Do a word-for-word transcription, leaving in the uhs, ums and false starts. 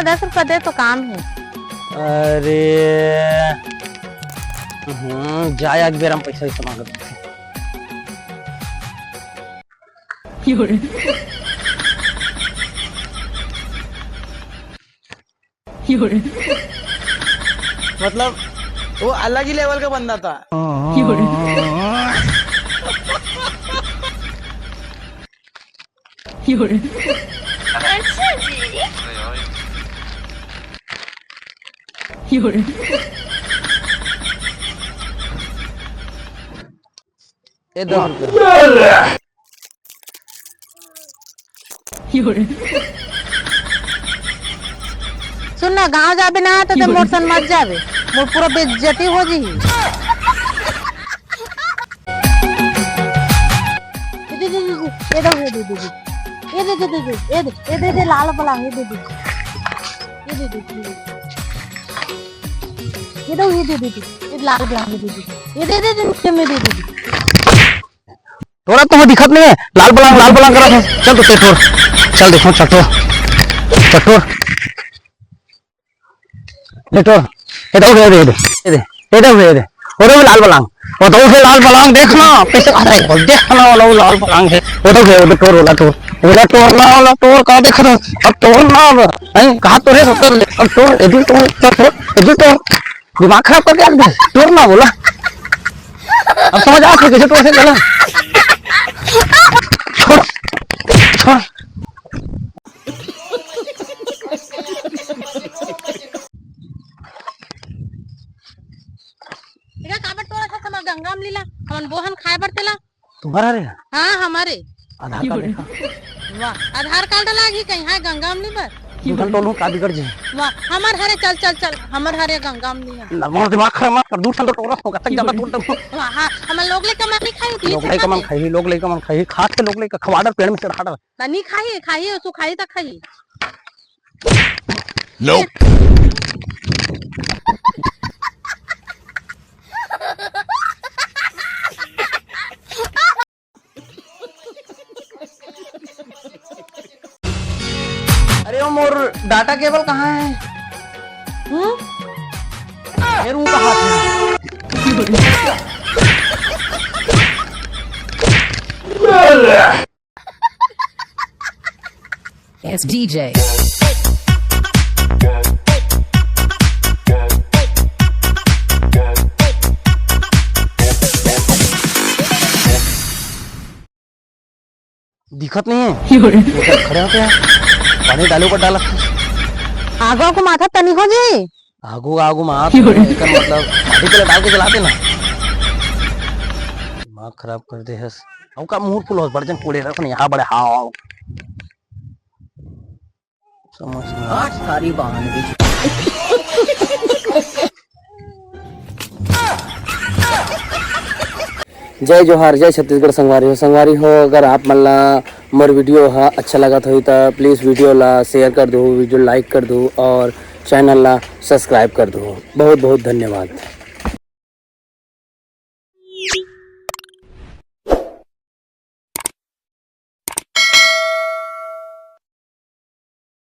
दस रुपया दे तो काम हे। अरे, हम्म, जाय एक बेर हम पैसा वैसा मांगत। मतलब, वो अलग ही लेवल का बंदा था। अच्छा जी। ए दस रुपया। सुन ना, गांव जाबे ना तो ते मोर सन मत जाबे, मोर पूरा बेइज्जती हो जही। ए दे, दे, दे, दे, ए दे, ए दे, ए दे, ए दे, ए दे, ए दे, ए दे, ए दे, लाल पलंग, ए दे, दे। ए दे, दे, दे, दे। ये दो, ये दे दे दे। ये लाल ब्लाउज दे दे दे। ये दे दे दे, नीचे में दे दे दे। तोरा तो वो दिखत नहीं है, लाल ब्लाउज, लाल ब्लाउज करा था। चल तो चटोर, चल देखो चटोर, चटोर, चटोर। ये दो, ये दे दे, ये दे, ये दे, ये दे। वो दो लाल ब्लाउज, वो दो है लाल ब्लाउज, देख ना कैसे आ रहा है, देख ना वाला वो लाल ब्लाउज है। वो दो है, वो दो टोर वाला टोर, वाला टोर ना, वाला टोर का देख रहा, अब टोर ना, अब नहीं कहा तो है, अब टोर, ये दो टोर, चल टोर, ये दो टोर। दिमाग खराब करके रख दे, टोर ना बोला। अब समझ आ कैसे टोर से बोला। छोड़, छोड़। देखा काबर टोरा था हमर गंगा अमली ला, हमन बोहन खाए बर तेला। तुम्हारा रे? हाँ, हमारे। आधार कार्ड देखा। वाह, आधार कार्ड लागी कहीं, हाँ, गंगा अमली बर। दूसरा टोल हूँ, का बिगड़ जे? वाह, हमर हरे, चल, चल, चल, हमर हरे गंगा अमली है। ना, मोर दिमाग खराब मत कर, दूसरा टोल होगा, तक ज्यादा टोल तक। वाह, हाँ, हमर लोग ले कमा नहीं खाई, लोग ले कमा खाई, लोग ले कमा खाई, खा के लोग ले खवा डर, पेड़ में चढ़ा डर। ना, नहीं खाई, खाई, उसको खाई तो खाई। Nope. अरे, वो मोर data cable कहाँ है? हम्म? फिर वो कहाँ है? Yes, D J। दिखत नहीं है। ये सब खड़े होते हैं, पानी डाले ऊपर डाला। आगो को माथा तनी हो जी। आगू आगू मार, एकर मतलब माटी पहले डाल के जलाते ना। दिमाग खराब कर दे हस। अब का मुंह फुल हो, बड़जन कोड़े रख नहीं, हाँ बड़े हाँ। समझ में। आज सारी बहाने। जय जोहार, जय छत्तीसगढ़ संगवारी हो। संगवारी हो, अगर आप मन ला मोर video ह अच्छा लगत होही त please video ला share कर दो, video like कर दो और channel ला subscribe कर दो। बहुत बहुत धन्यवाद।